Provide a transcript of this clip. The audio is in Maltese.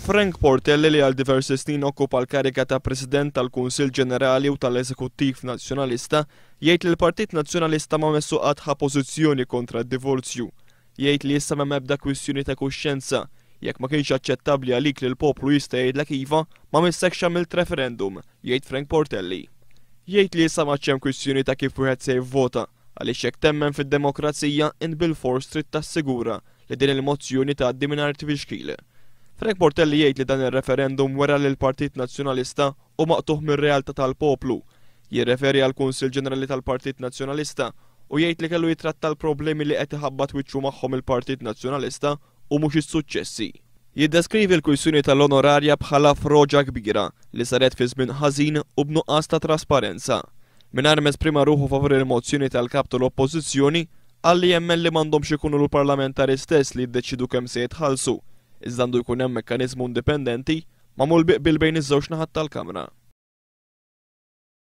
Frank Portelli li għal diversi snin okkupa l-kariga ta' President tal-Kunsill Ġenerali u tal-Eżekuttiv Nazzjonalista jgħid li l-Partit Nazzjonalista ma messu qatt ħa pożizzjoni kontra d-divorzju. Jgħid li issa m'hemm ebda kwistjoni ta' kuxjenza. Jekk ma kienx aċċettabbli għalik li l-poplu jista' jgħidlek iva, ma missekx għamilt referendum, jgħid Frank Portelli. Jgħid li issa m'għadx hemm kwistjoni ta' kif wieħed se jivvota, għaliex jekk temmen fid-demokrazija int bilfors trid tassigura li din il-mozzjoni tgħaddi mingħajr tfixkil. Frank Portelli jgħid li dan ir-referendum wera li l-Partit Nazzjonalista hu maqtugħ mir-realtà tal-poplu. Jirreferi għall-Kunsill Ġenerali tal-Partit Nazzjonalista u jgħid li kellu jitratta l-problemi li qed iħabbat wiċċu magħhom il-Partit Nazzjonalista u mhux is-suċċessi. Jiddeskrivi l-kwistjoni tal-onorarja bħala froġa kbira li saret fi żmien ħażin u b'nuqqas ta' trasparenza. Mingħajr ma esprima ruħu favur il-mozzjoni tal-Kap tal-Oppożizzjoni, qal li jemmen li m'għandhomx ikunu l-parlamentari stess li jiddeċiedu kemm se jitħallsu, iżda għandu jkun hemm mekkaniżmu indipendenti magħmul bi qbil bejn iż-żewġ naħat tal-Kamra.